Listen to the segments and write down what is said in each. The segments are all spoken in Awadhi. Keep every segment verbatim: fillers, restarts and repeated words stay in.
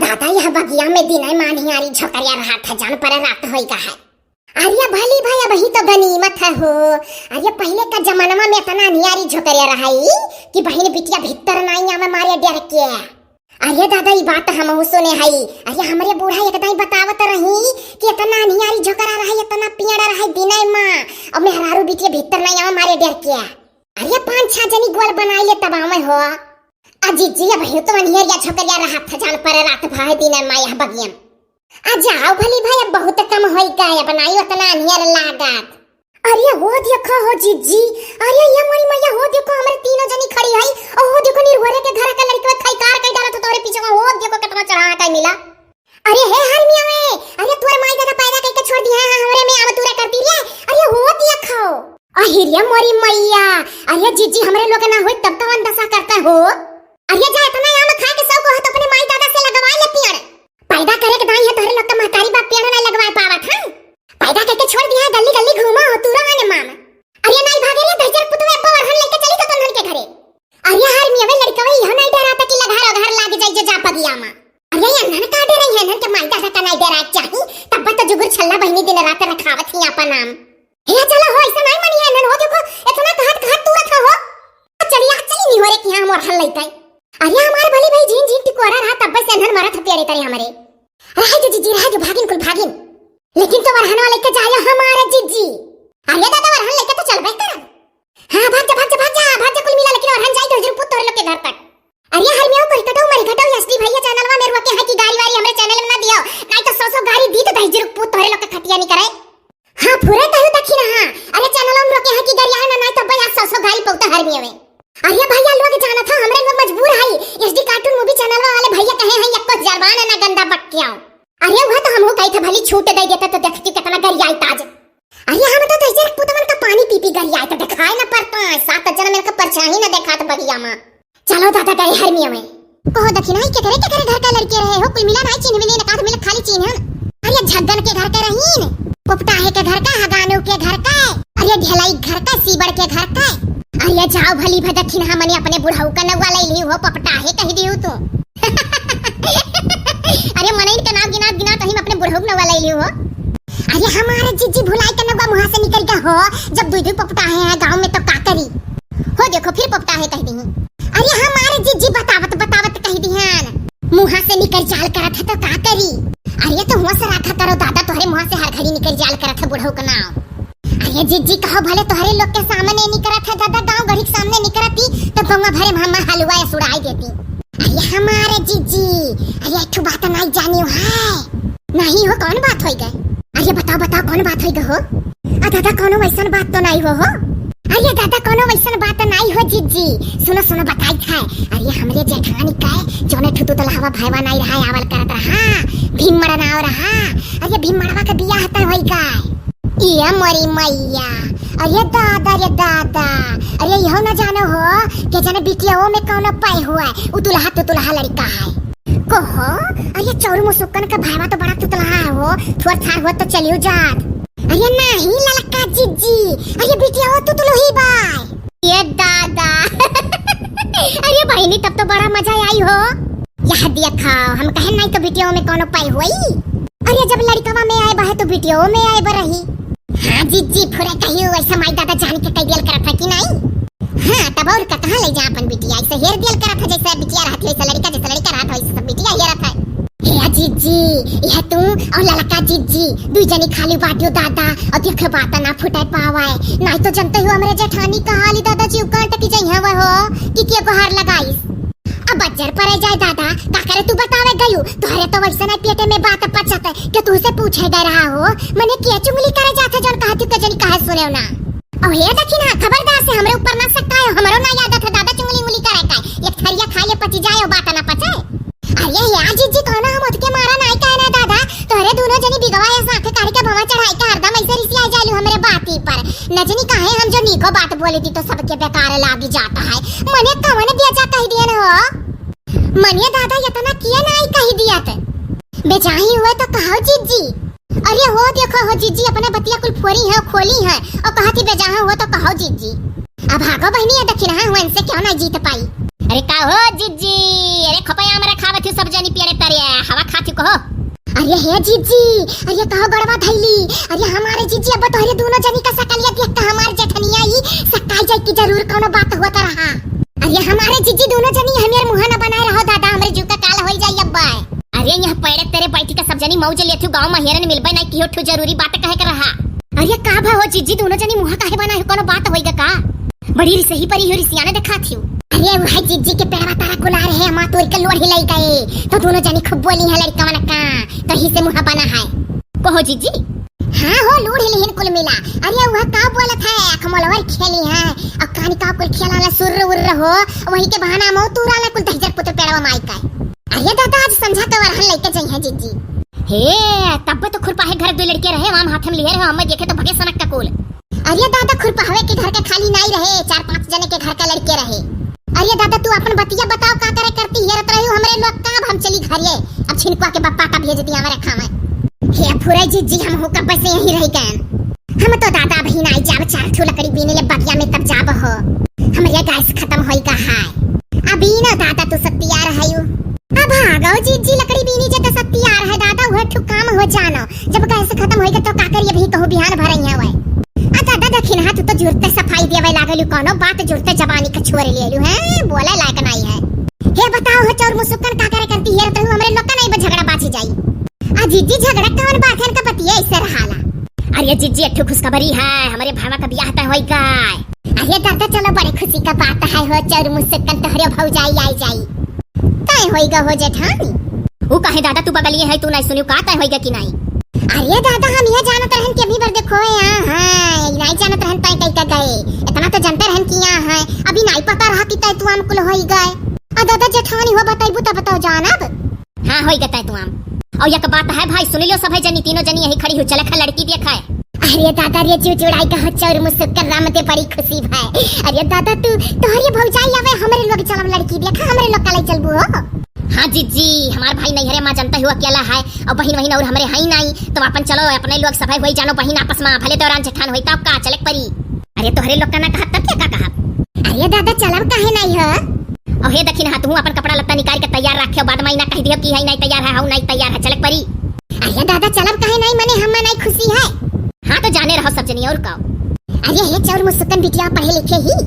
अतः यह बगिया में दिनय मा अन्हियारी झोकरिया रहत है, जान परे रात होइगा है। अरे भली भाई, अबहीं तो गनीमत है हो। अरे पहिले का जमानवा में एतना अन्हियारी झोकरिया रहइ कि बहिन बिटिया भित्तर नाहीं आवे मारे डर के। अरे दादा, ई बात हमहू सुने हई। अरे हमरे बूढ़ा एक दाईं बतावत रही कि एतना अन्हियारी झोकरा रहइ, एतना पियड़ा रहइ दिनय मा, अउर मेहरारू बिटिया भित्तर नाहीं आवे मारे डर के। अरे पाँच छह जनी गोल बनाइ ले तब आवे हो। आ जिज्जी, अबहीं तो अन्हियरिया झोकरिया रहत है, जान परे रात भर दिनय मा यह बगिया में। आ जाओ भली भाई, अब बहुत कम होइगा, अब नाहीं ओतना अन्हियर लागत। अरे हो देखो हो जिज्जी, अरे ये मोरी मइया हो देखो, हमरे तीनों जनी खड़ी हई, अउर हो देखो निरहुरे के घर का लड़िकवा खइकार कइ डालत हो तोहरे पीछे, हो देखो केतना चढ़ा कइ मिला। अरे हे हरमिया वे, अरे तोर माई दादा पैदा कइके छोड़ दिहे हैं, हमरे में आवा तूरा करती रे। अरे हो देखो। अहिरे मोरी मइया, अरे जिज्जी हमरे लोग ना होई तब कवन दसा करते हो। अरे जा एतना आम खाए के शौक हो तो अपने माई दादा से लगवाइ ले पियड़। पैदा करे के दाईं है तोहरे लोग का महतारी बाप पियड़ नाहीं लगवाइ पावत है। पैदा कइके छोड़ दिहे हैं, गल्ली गल्ली घूमा हो तूरा है ने माम। अरे नाहीं भागे रे दहिजर पुतवे, अब्बा वरहन लइके चली तो तोहन के घरे। अरे हरमिया वे लड़िकवा इहो नाहीं डरात कि लघार ओघार लागि जाइ जे जा बगिया मा। अरे एन्हन का डरइहैं, एन्हन के माई दादा का नाहीं डराइ चाही, तब तो जुगुर छल्ला बहिनी दिन रात रखावत ही आपन नाम। हे चला हो, अइसा नाहीं मनिहैं एन्हन हो, देखो एतना कहत कहत तूरत हो। चली आ चली निहोरे कि हाँ मोर हल लइका। अरे हमार भली भाई झीन झीन टिकोरा रहा तब से एन्हन मरत हत्यारे तरे हमरे। रहे जो जिज्जी, रहे जो, भागिन कुल भागिन। लेकिन तो वरहनवा लइके जायो हमारे जिज्जी। अरे दादा, वरहन लइके तो चलबे करब। हाँ, भाग जा, भाग जा, भाग जा, भाग जा कुल मिला, लेकिन वरहन जाई दहिजरू पूत तोहरे लोग के घर तक। अरे हरमिया, करिकटो, मरिकटो, एसडी भइया चैनलवा में रोके हैं कि गारी वारी हमरे चैनल में ना दियो, नाहीं तो सौ सौ गारी दी तो दहिजरू पूत तोहरे लोग के खटिया निकरे। हाँ, फुरे कहियो दखिनहा। अरे चैनलवा में रोके हैं कि गरिया है ना, नाहीं तो भाई आज सौ सौ गारी पउता हरमिया वे। अरे भइया लोग जानत हो, हमरे लोग मजबूर हई। एसडी कार्टून मूवी चैनलवा वाले भइया कहे हैं, "यक्को जरबान ना गंदा बक के आओ।" अरे वह तो हमहू कही था, भली छूट दे देता तो देखती केतना गरियाई ताज। अरे हम तो तैसे पुतवन का पानी पी पी गरियाई तो देखाए ना पड़ता है, सात जन्म इनका परछाई ना देखात बगिया मा। चलो दादा गए हरमिया में। कहो दखिनहा, केकरे केकरे घर का लड़के रहे हो? कुल मिला नाहीं चिन्ह मिले, एकाध मिले खाली चिन्हन। अरे झग्गन के घर का रहीन, पोपटाहे के घर का, हगानू के घर का, अरे ढेलाई घर का, सीबड़ के घर का। अरे जाओ भली भा दखिनहा, मने अपने बुढ़ऊ का नौवा लइ लिहू हो, पोपटाहे कहि दिहू तू। अरे मनइन का नाम गिनात गिनात हम अपने बुढ़ऊ का नौवा लइ लिहू हो। अरे हमारे जिज्जी भुलाई का नौवा मुँहा से निकरि गा हो, जब दुइ दुइ पोपटाहे हैं गाँव में तो का करी? हो देखो फिर पोपटाहे कहि दिही। अरे हमारे जिज्जी बतावत बतावत कहि दिहन, मुँहा से निकरि जाल करत है तो का करी? अरे तो हुआँ से राखा करो दादा, तोहरे मुँहा से हर घड़ी निकरि जाल करत है बुढ़ऊ का नाव। अरे जिज्जी कहो भले तोहरे लोग के सामने निकरत है दादा, गाँव गढ़ी के सामने निकरती तो गौवा भरे में हम हलवा या सुड़ाई देती। अरे हमारे जिज्जी, अरे एक ठो बात नाहीं जानियो है। नाहीं हो, कौन बात होई गए? अरे बताओ, बताओ, कौन बात होई गए हो? आ दादा, कौनो वैसन बात तो नाहीं हो, हो? अरे दादा, कौनो वैसन बात नाहीं हो जिज्जी। सुनो, सुनो, बताई था। अरे हमरे जेठानी का जौने ठुतु तलहवा भयवा नाहीं रहा, आवल करत रहा, भीमड़ नाव रहा। अरे भीमड़वा का बियाह तय होई गए। ए मोरी मइया, अरे दादा रे दादा, अरे इहो न जानो हो कि जने बिटियाओ में कौनो पै हुआ है, उ दुल्हा तो दुल्हा लड़का है। कहो, अरे चौर मुसुक्कन का भाईवा तो बड़ा तुतला है हो, थोड़ थार हो तो चलियो जात। अरे नाहीं ललका जिज्जी, अरे बिटियाओ तुतलो ही बाय। ए दादा, अरे बहिनी तब तो बड़ा मजा आई हो। यह देखा, हम कहे नाहीं तो बिटियाओ में कौनो पै हुई। अरे जब लड़कवा में आए बा है तो बिटियाओ में आए बा रही। हाँ जिज्जी, फुरे कहियो ऐसा माई दादा जान के कह दियल करत है कि नाहीं? हाँ, तब और का, कहाँ ले जा अपन बिटिया? ऐसे हेर दियल करत है जैसे बिटिया रहत है, ऐसे लड़का, जैसे लड़का रहत है, वैसे सब बिटिया हेरत है। हे जिज्जी, यह तू और ललका जिज्जी, दुई जनी खाली बाटियो दादा, और देखे बात ना फुटे पावे। नाहीं तो जनते हो हमरे जेठानी का हाली दादा जीव कांट की जइहे वह हो, कि के गोहार लगाइस। अब बज्जर परे जाए दादा, का करे तू बतावे गयू? तोहरे तो वैसे नहीं पेटे में बात पचत है कि तू से पूछे गए रहा हो। मने के चुंगली करे जात है जौन कहती के जनी कहे सुने ना। और हे दखिनहा, खबरदार से हमरे ऊपर ना सक्कायो, हमरो ना आदत है दादा चुंगली उंगली करे का। एक थरिया खाए ले पची जाए और बात ना पचे। अरे या जिज्जी, कौनो हम ओतके मारा नाहीं कहे ना दादा, तोहरे दोनों जनी बिगवा या साथ काढ़ के भवा चढ़ाई के हरदम ऐसे रिसिया जालू हमरे बाती पर। न जनी काहे हम जो नीको बात बोली थी तो सबके बेकार लागी जाता है। मने कवन बेचा कह दिए न हो? मने दादा इतना किए नाहीं कह दिया ते। बेचाही हुए तो कहो जिज्जी। अरे हो देखो हो जिज्जी, अपने बतिया कुल फोरी है, खोली है, और कहती बेचाहा हुआ तो कहो जिज्जी। अब भागो बहिनी, ये दखिनहा हुआ, इनसे क्यों ना जीत पाई। अरे का हो जिज्जी, अरे खोपया में रखावत ही सब जनी पेड़े तरे, हवा कहो। अरे हे जीजी, अरे कहो गोड़वा धइली। अरे हमारे जीजी, अब तोहरे दोनों जनी का सकलिया देख के हमार जेठनिया ई सकाई जाए कि जरूर कौनो बात होत रहा। अरे हमारे जीजी दोनों जनी हमार मुँह न बनाए रहो दादा, हमरे जीव का काल होई जाई अब। अरे यहाँ पेड़े तेरे बैठी का सब जनी मौज लेथु, गाँव में हेरन मिलबे नहीं किहो, ठू जरूरी बात कहे के रहा। अरे का भा हो जीजी, दोनों जनी मुँह काहे बनाए हो, कौनो बात होई गा का? बड़ी रिसही परी हो, रिसियाने देखात हो। अरे वह जीजी के पेड़वा तारा कुलार है, माँ तोड़ के लोढ़ी लाई गए, तो दोनों जनी खूब बोली है लड़कवन का, तो ही से मुँह बना है। कहो जीजी। हाँ हो, लूढ़ लिहिन कुल मिला। अरे वह का बोलत है, अखमलवर खेली है, और कानी का कुल खेला ला सुर्र उर्र हो, वही के बहाना मो तूरा ला कुल दहिजर पुत्र पेड़वा माई का। अरे दादा, आज संझा के वरहन लेके जइहे जीजी। हे, तब तो खुरपाहे घर दो लड़के रहे, वाम हाथ में लिए रहे, हमें देखे तो भगे सनक का कुल। अरे दादा, खुरपाहवे के घर का खाली नाई रहे, चार पांच जने के घर का लड़के रहे। अरे दादा, तू अपन बतिया बताओ, का करे करती हेरत रही हो हमरे लोग का? अब हम चली घरे, अब छिनकुआ के बप्पा का भेज दिया हमारे खावे। हे फुरई जीजी, हम हो कब से यहीं रह गए। हम तो दादा अभी नाई जाब, चार ठो लकड़ी बीने ले बगिया में तब जाब हो। हमरे गैस खत्म होई गा है। अभी ना दादा तू सत्तियार है यू। अब भागो जीजी, लकड़ी बीनी जे तो सत्तियार है दादा, वह ठू काम हो जानो। जब गैस खत्म होई गा तो का करी, अभी कहूँ बिहान भर ही हुए। आ दादा दखिन हा, तू तो जुरते सफाई देवे लागलू, कौनो बात जुरते जबानी का छोड़ लेलू है, बोले लायक नहीं है। हे बताओ हो चौर मुसुकन, का करे करती हेरत रहू, हमरे लोग का नहीं बा झगड़ा बाची जाई। आ जीजी, झगड़ा कौन बात है, इनका पतिया ऐसे रहाला। अरे जीजी, एक ठो खुशखबरी है, हमरे भावा का बियाह तय होई गए। अरे दादा, चलो, बड़े खुशी का बात है हो चौर मुसुकन, तोहरे भौजाई आई जाई। तय होई गा हो जेठानी। ऊ काहे दादा, तू बगलिए है, तू नहीं सुनियो का तय होई गा कि नहीं? अरे दादा, हम यह जानत रहन कि अभी बार देखो यहाँ है, नहीं जानत रहन तय कई का गए। इतना तो जानते रहन कि यहाँ है, अभी नहीं पता रहा कि तय तू आम कुल होई गए। आ दादा, जेठानी हो बताइबू तब तो जानब। हाँ, होई गा तय तू आम। और एक बात है भाई, सुन लियो सब है जनी, तीनों जनी यही खड़ी हो, चले खा लड़की देखाए। अरे दादा रे, जीव जुड़ाई गा हो चौर मुसुकन, राम दे बड़ी खुशी भाई। अरे दादा, तू, तोहरे भौजाई आवे, हमरे लोग चलम लड़की देखा, हमरे लोग का ले चलबू हो। हाँ जीजी, हमार भाई नैहरे माँ जानते हो अकेला है, और बहिन वहिन और हमरे है ही नहीं, तो अपन चलो अपने लोग सभे होई जानो बहिन आपस में, भले दौरान जेठान होई तब का चले के परी। अरे तोहरे लोग का ना कहब तब क्या का कहब? अरे दादा चलब काहे नहीं हो? और हे दखिन हा, तू अपन कपड़ा लत्ता निकाल के तैयार रखे, बाद में ना कह दियो कि है नहीं तैयार है, हऊ नहीं तैयार है, चले के परी। अरे दादा चलब काहे नहीं, मने हम नहीं खुशी है। हाँ तो जाने रहो सब जनी और का। अरे हे चौर मुसुकन बिटिया पढ़े लिखे ही।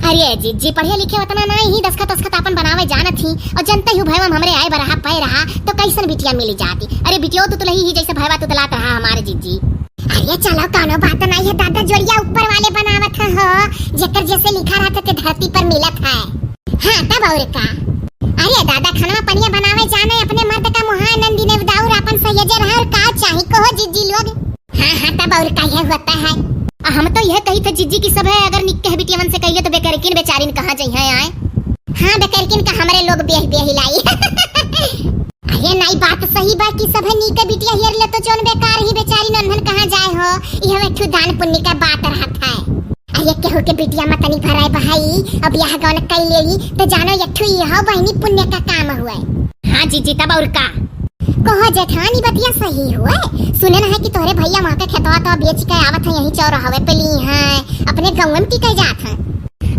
अरे जीजी पढ़े लिखे उतना नहीं ही, दस्खत उस्खत अपन बनावे जानत ही। और जनते ही भैवा हमरे आए बरहा पै रहा तो कैसन बिटिया मिली जाती। अरे बिटियो तो तुलही ही जैसे भैवा तुतलात रहा हमारे जीजी। अरे चलो कौनो बात नहीं है दादा, जोड़िया ऊपर वाले बनावत है हो, जेकर जैसे लिखा रहता ते धरती पर मिलत है। हाँ तब और का। अरे दादा खनवा पनिया बनावे जाने अपने मर्द का मुहा नंदी ने उदाउर अपन सहेजे रहे और का चाही कहो जीजी लोग। हाँ, हाँ, तब और का यह होता है। आ, हम तो यह कही थे जीजी की सब है, अगर निक्के बिटियवन से कहिए तो बेकरकिन बेचारिन कहाँ जइहे आए। हाँ, बेकरकिन का हमरे लोग बेह, बेहिलाई। अरे नाई, बात सही बा कि सब है नीके बिटिया हियर ले तो जौन बेकार ही बेचारिन उन्हन कहाँ जाए हो। यह एक ठो दान पुण्य का बात रहत है। अरे केहू के बिटिया मतनी भराए बहाई, अब यह गौन कई लेई तो जानो एक ठो यह बहिनी पुण्य का काम हुए। हाँ जीजी, तब और का। कहो जेठानी, बतिया सही हुए। सुने ना है कि तोहरे भैया वहाँ के खेतवा तो बेच के आवत है, यहीं चौराहवे पे ली हैं, अपने गाँव में टिके जात हैं।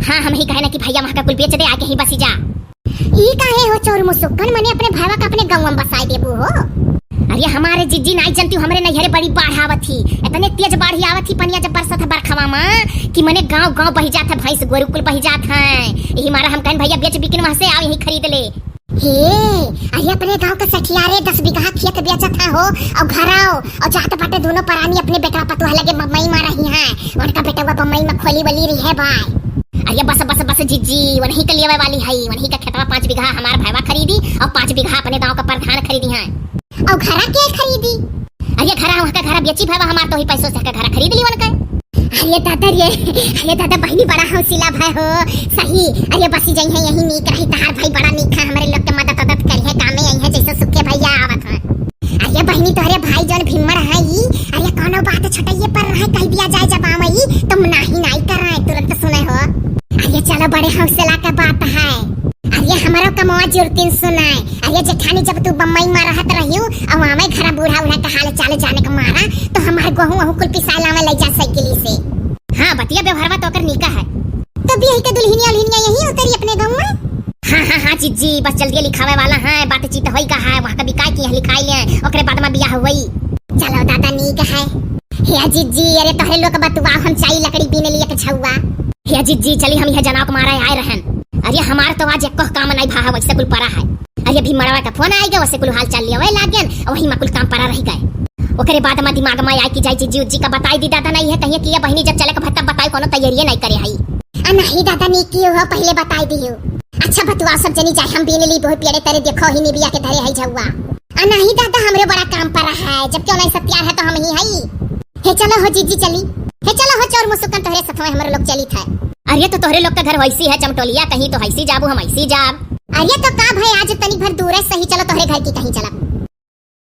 हाँ, हम ही कहे ना कि भैया वहाँ का कुल बेच दे, आके ही बसी जा। ई काहे हो चौर मुसुक्कन, मने अपने भैया का अपने गाँव में बसाए देबू हो? अरे हमारे जीजी नाई जनती, हमरे नैहरे बड़ी बाढ़ आवत ही, इतने तेज बाढ़ ही आवत ही, पनिया जब बरसत है बरखवा में कि मने गाँव गाँव बही जात है, भैंस गोरू कुल बही जात है। यही मारा हम कहन भैया बेच बिकिन वहाँ से आओ, यहीं खरीद ले। हे, अरे अपने गाँव के सठियारे दस बीघा खेत बेचत है हो, और घर आओ, और जात बाटे दोनों परानी अपने बेटवा पतोह लगे बम्बई में रही हैं, उनका बेटवा बम्बई में खोली वली रही है बाय। अरे बस, बस, बस जीजी, वनही के लेवे वाली है, वनही का खेतवा पाँच बीघा हमार भैवा खरीदी और पाँच बीघा अपने गाँव का प्रधान खरीदी हैं। और घरा के खरीदी? अरे घरा, वहाँ का घरा बेची भैवा हमार, तो ही पैसों से का घरा खरीद ली वनकर। अरे दादा रे, अरे दादा, बहिनी बड़ा हौसला भाई हो, सही। अरे बसी जइहे यही नीक रही, तहार भाई बड़ा नीक है, हमरे लोग के मदद उदद करिहे, कामे आई है, जैसे सुखे भैया आवत है। अरे बहिनी, तोहरे भाई जौन भीमड़ है ई, अरे कौनो बात छोटइये पर रहे, कह दिया जाए जब आवई, तो नाही नाही कर रहे, तुरंत सुने हो। अरे चलो, बड़े हौसला का बात है। अरे हमरो कमवा जुरतिन सुनाए। अरे जेठानी, जब तू बम्बई में रहत रहियो, और हमें घर बूढ़ा उढ़ा के हाल चाल जाने के मारा, तो हमार गोहूं वहूं कुल पिसाए लावे ले जा साइकिली से। हाँ, बतिया व्यवहारवा तो ओकर नीका है। तब यही के दुल्हनिया उल्हनिया यही उतरी अपने गाँव में। हाँ, हाँ, हाँ, जी, जी, बस जल्दी लिखावे वाला है, बातचीत होई का है, वहाँ का बिकाय की है, लिखाई ले, ओकरे बाद में बियाह होई। चलो दादा, नीक है। हे जिज्जी, अरे तोहरे लोग बतुआ, हम चाई लकड़ी बीन लिए के छुआ। हे जिज्जी, चली हम यह जनाव के मारे आए रहन। अरे हमार तो आज एको काम नहीं भा है, वैसे कुल परा है। अरे अभी मड़वा का फोन आइगा, वैसे कुल हाल चाल लियावे लागेन, और वही मा कुल काम परा रह गए। ओकरे बाद मा दिमाग मा आए कि जाई जिज्जी उज्जी का बताई दी दादा, नहीं है कहिए कि ये बहिनी जब चले के भत्ता बताई कोनो तैयारिये नहीं करे हई। आ नहीं दादा, नीक कियो हो, पहले बताई दियो। अच्छा बतुआ, सब जनी जाए, हम बीन ली बहुत पेड़े तरे, देखो ही निबिया के धरे हई झउआ। आ नहीं दादा, हमरे बड़ा काम परा है, जब क्यों नहीं सत्यार है तो हम ही हई। हे चलो हो जिज्जी चली, हे चलो हो चोर मुसुकन तोहरे सथवे हमरे लोग चली थे। अरे तो तोहरे लोग का घर वैसी है चमटोलिया, कहीं तो हैसी जाबू, हम ऐसी जाब। अरे तो का भाई, आज तनी भर दूर है सही, चलो तोहरे घर की कहीं चलब।